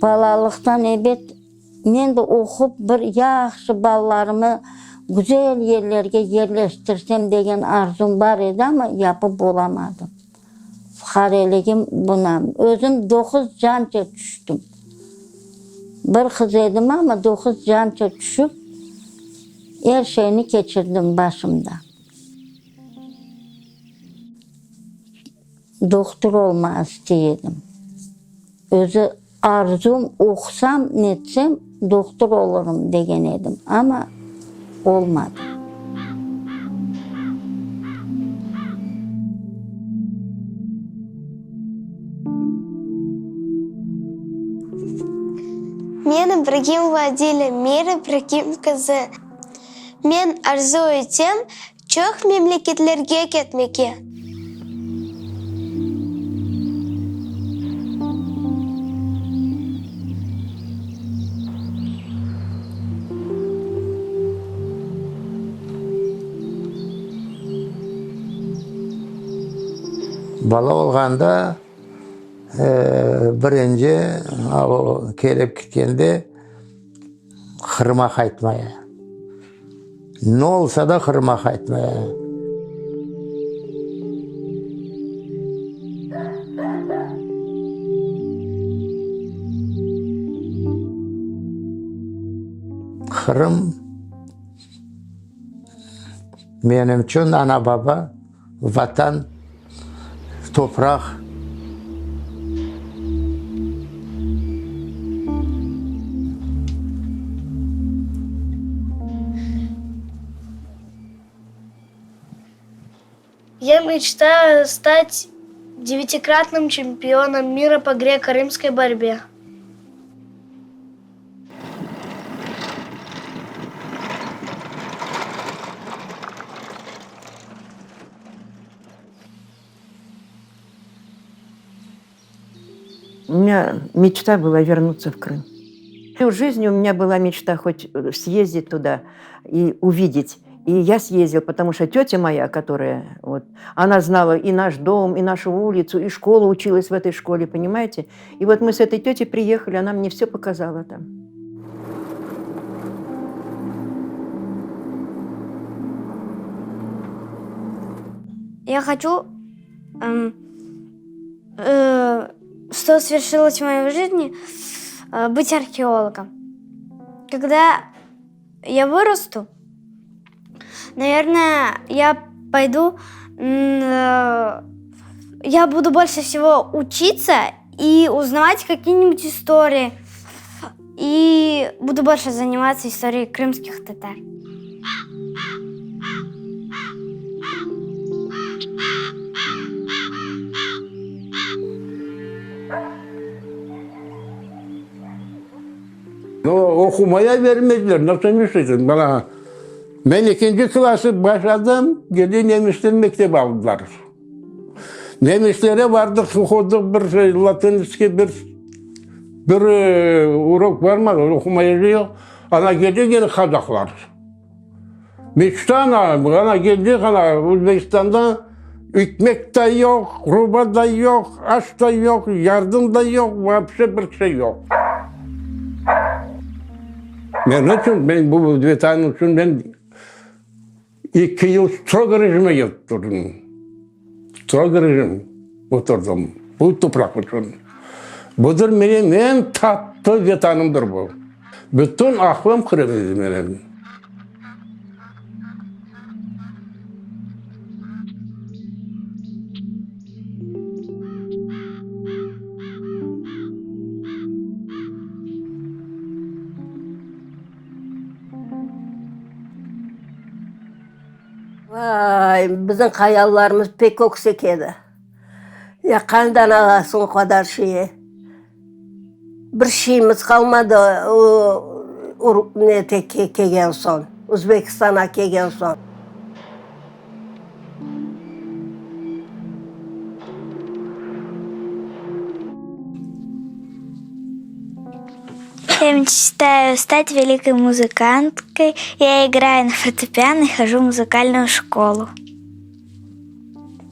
Balalıqtan ebet, men de oqup bir yahşı balalarımı güzel yerlerge yerleştirsem degen arzum bar edi, amma yapıp olamadım. Fuqareligim buna. Özüm doquz canca tüştim. Bir qız edim, amma doquz canca tüşip, er şeyni keçirdim başımda. Dohtur olmağa istey edim. Özü arzum, oqusam, netsem, dohtur olurım degen edim, amma olmadı. Men İbragimova Adile Mir İbragim qızı. Men arzu etem Çoq memleketlerge ketmege. Bala olğanda, birinci kelip ketkende Qırıma qaytmaya. Ne olsa da Qırıma qaytmaya. Qırım menim içün ana-baba, Vatan, topraq. Я мечтаю стать девятикратным чемпионом мира по греко-римской борьбе. У меня мечта была вернуться в Крым. Всю жизнь у меня была мечта хоть съездить туда и увидеть. И я съездила, потому что тетя моя, которая, вот, она знала и наш дом, и нашу улицу, и школу училась в этой школе, понимаете? И вот мы с этой тетей приехали, она мне все показала там. Я хочу, эм, э, что свершилось в моей жизни, э, быть археологом. Когда я вырасту, наверное, я пойду, э, я буду больше всего учиться и узнавать какие-нибудь истории. И буду больше заниматься историей крымских татар. No, oqumaya bermediler, nasıl meşleycek bana? Men ekinci klası başladım, geldi nemisler mektep aldılar. Nemislere vardıq, oqudıq bir şey, latinskiy bir bir urok barmadı, oqumaya yoq. Ana geldi gene qazaqlar. Meçta ana, ana geldi ana Özbekistanda ekmek de yoq, ruba da yoq, aş da yoq, yardım da yoq, вообще bir şey yoq. Men içün, men bu Vetan içün men eki yıl strogo rejime yatırdım. Strogo rejim oturdım bu topraq içün. Budır menim eñ tatlı Vetanımdır bu. Bütün aqlım Qırım edi menim. Vay, bizim hayallarımız pek öksek edi. Ya qandan alasıñ o qadar şeyi? Bir şeyimiz qalmadı o nete kelgen soñ, Özbekistanğa kelgen soñ. Я мечтаю стать великой музыканткой. Я играю на фортепиано и хожу в музыкальную школу.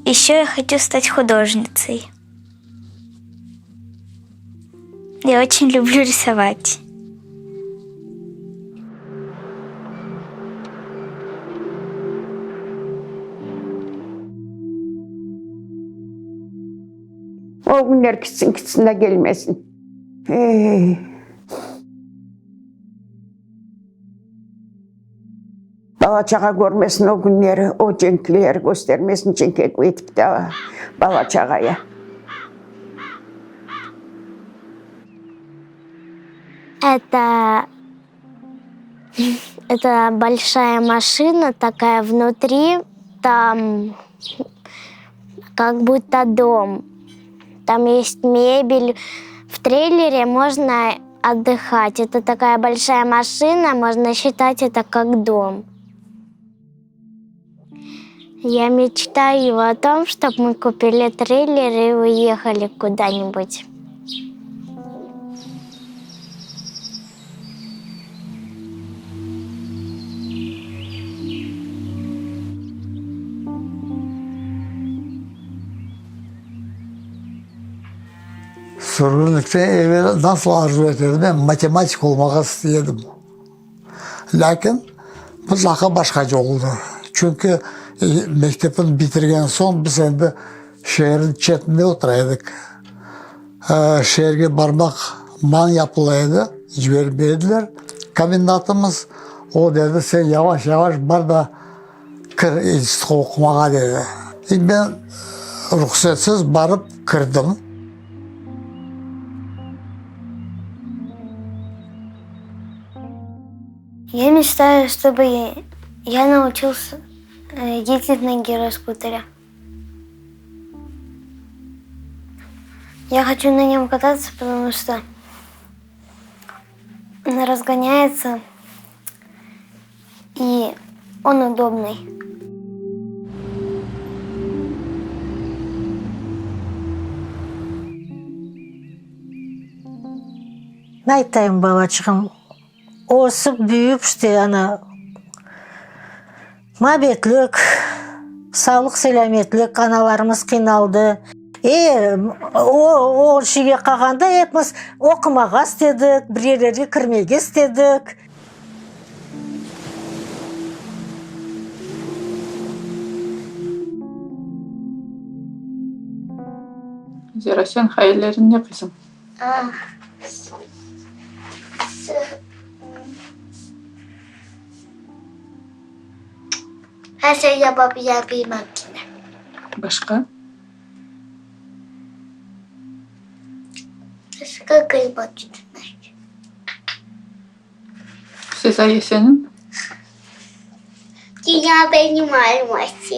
Еще я хочу стать художницей. Я очень люблю рисовать. O künler kitsin, kitsin de kelmesin. Ey. Bala-çağa körmesin o künleri, o cenkleri köstermesin, cenk etip de bala-çağaya. Это, это большая машина такая внутри, там как будто дом. Там есть мебель. В трейлере можно отдыхать. Это такая большая машина, можно считать это как дом. Я мечтаю о том, чтобы мы купили трейлер и уехали куда-нибудь. Sürgünlikten evel nasıl arzu eterdim, men matematik olmağa istey edim. Lâkin mıtlaqa başqaca oldı. Çünki mektepni bitirgen soñ biz endi şeerniñ çetinde otura edik. Şeerge barmaq man yapıla edi, yibermey ediler. Komendantımız, o dedi, sen yavaş-yavaş bar da kir institutqa oqumağa, dedi. Men ruhsetsiz barıp kirdim. Я мечтаю, чтобы я научился ездить на гироскутере. Я хочу на нем кататься, потому что он разгоняется и он удобный. Ne aytayım, balaçığım, ösip, büyüp, işte, ana, mabetlik, sağlıq-selâmetlik, analarımız qıynaldı. E, o, o şeyge qalğanda epimiz oqumağa istedik, bir yerlerge kirmege istedik. Zera, sen hayalleriñ ne, qızım? Her şey yapabilen bir makine. Başqa? Başqa kıymakineler. Sezai seniñ? Dünya benim alması.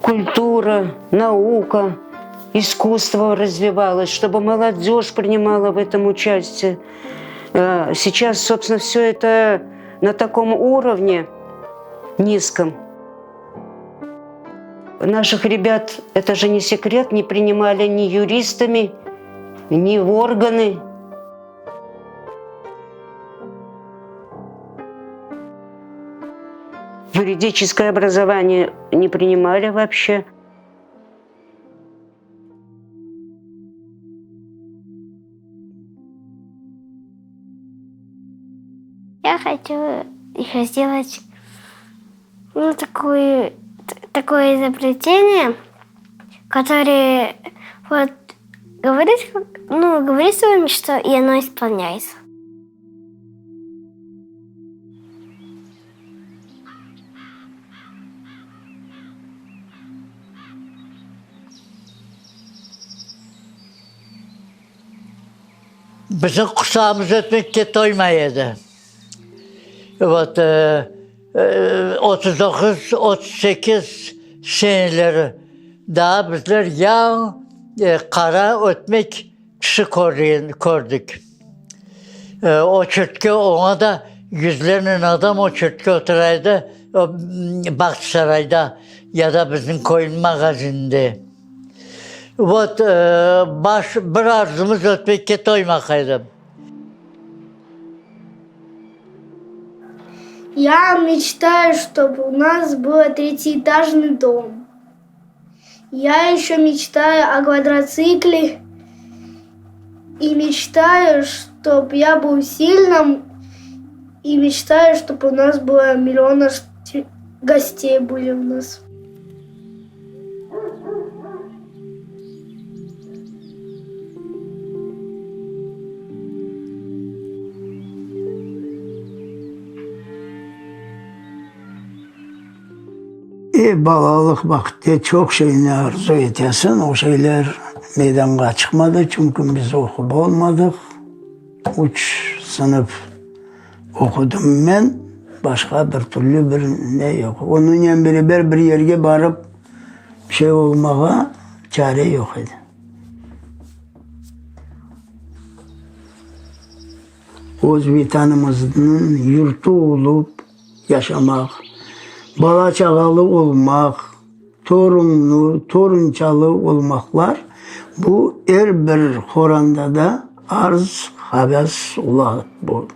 Культура, наука, искусство развивалось, чтобы молодежь принимала в этом участие. Э, сейчас, собственно, все это на таком уровне низком. Наших ребят, это же не секрет, не принимали ни юристами, ни в органы. Юридическое образование не принимали вообще. Я хочу еще сделать ну, такую, такое изобретение, которое вот говорит, ну, говорит свою мечту, и оно исполняется. Bizim qusağımız ötmekke toymay edi. Vot, 39, 38 seneleri daa bizler yañı qara ötmek tüsü kördik. Oçertke oña da yüzlernen adam oçertke otura edi, Bağçasarayda ya da bizim köyniñ magazininde. Vot, baş, bir arzumız ötmekke toymaq edi. Ya meçtayu, ştob u nas было tretietajnıy dom. Ya eşö meçtayu o kvadrotsiklе i meçtayu, ştob ya был silnım, i meçtayu, ştob u nas было million gostey были u nas. E, balalıq vaqıtte çoq şeyni arzu etesiñ, o şeyler meydanğa çıqmadı, çünki biz oqup olmadıq. Üç sınıf oqudım men, başqa bir türlü bir ne yoq. Onıñnen beraber bir yerge barıp şey olmağa çare yoq edi. Öz Vetanımıznıñ yurtu olıp yaşamaq, bala-çağalı olmaq, torunlı, torunçalı olmaqlar, bu er bir qorandada arz, havas ola bu.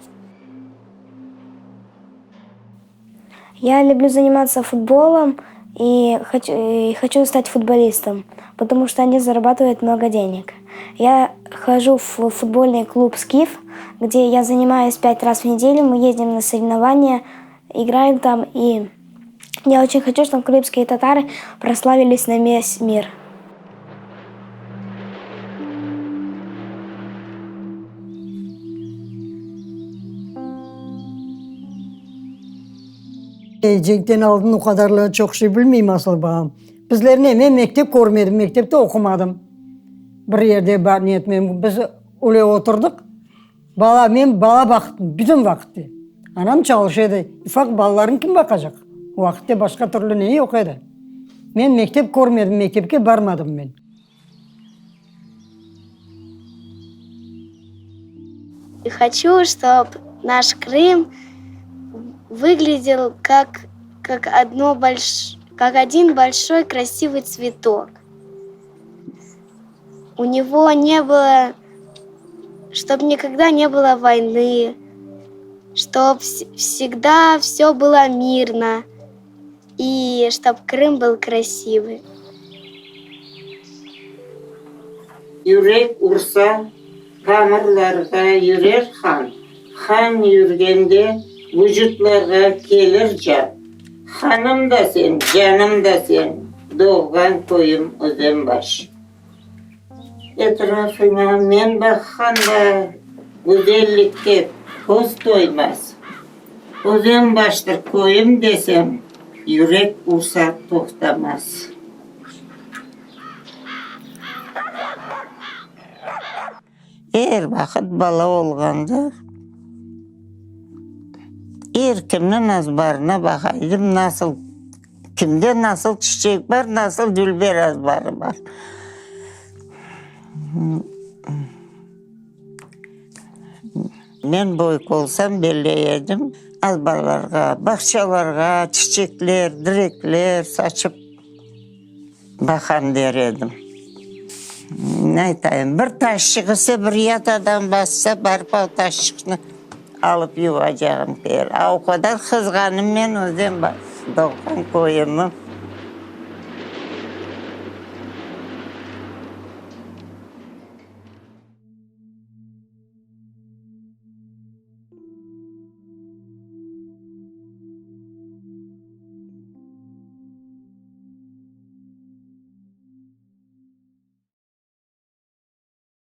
Я люблю заниматься футболом и хочу, и хочу стать футболистом, потому что они зарабатывают много денег. Я хожу в футбольный клуб «Скиф», где я занимаюсь пять раз в неделю, мы ездим на соревнования, играем там, и я очень хочу, чтобы крымские татары прославились на весь мир. Cenkten aldın o qadarlı çoq şey bilmeyim asıl bağam. Bizler ne, men mektep körmedim, mektepte oqumadım. Bir yerde bar ne etmem, biz öyle oturdıq, bala, men bala baqtım bütün vaqıtte. Anam çalışa edi, ufaq balalarnı kim baqacaq? O vaqıtte başqa türlü ne yoq edi. Men mektep körmedim, mektepke barmadım men. Хочу, чтоб наш Крым выглядел как, как, одно больш... как один большой красивый цветок. У него не было, чтоб никогда не было войны, чтоб всегда все было мирно и чтоб Крым был красивый. Yürek ursa, tamırlarğa yürer qan, Qan yürgende, vucutlarğa kelir can. Qanım da sen, canım da sen, Doğğan köyüm Özenbaş. Etrafıña men baqqanda, Güzellikke köz toymaz. Özenbaştır köyüm desem, Yürek ursa toqtamaz. Er vaqıt bala olğanda, er kimniñ azbarına baqa edim, nasıl, kimde nasıl çiçek bar, nasıl dülber azbarı bar. Men büyük olsam, belley edim, azbarlarğa, bağçalarğa çiçekler, direkler saçıp baqam der edim. Ne aytayım, bir taşçıq ise, bir yat adam bassa, barıp al taşçıqnı alıp yuvacağım der. A o qadar qızğanım men özüm doğğan köyümi.